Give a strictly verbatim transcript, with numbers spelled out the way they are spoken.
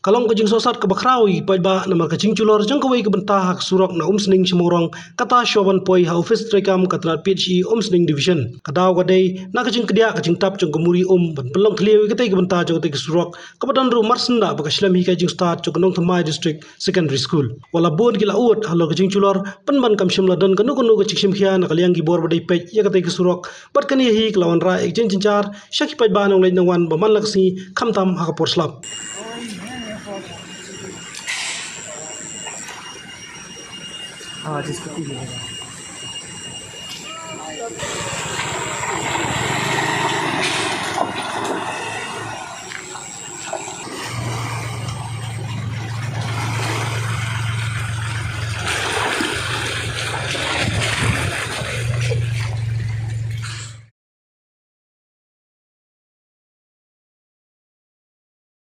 Ka long ka jingsohsat kaba khraw ïa ki paidbah namar ka jingjullor jong kawei ka bynta ha ka surok na Umsning sha Mawrong, kata shuwa ban poi ha ophis treikam ka tnad P H E Umsning Division. Ka daw ka dei na ka jingkdiah ka jingtap jong ka muri um ban pynlong thliew ïa katei ka bynta jong katei ka surok, kaba don ruh marsyndah bad ka shlem hikai jingstad jong ka Nongthymmai District Secondary School. Wat la bun ki la ud halor ka jingjullor pynban kam shym la don kano kano ka jingshim khia na ka liang ki bor ba dei peit ïa katei ka surok, bad kane hi ka la wanrah ïa ka jingjynjar sha ki paidbah nongleit nongwan ba man la ka sngi, khamtam ha ka por slap. Ah, just quickly.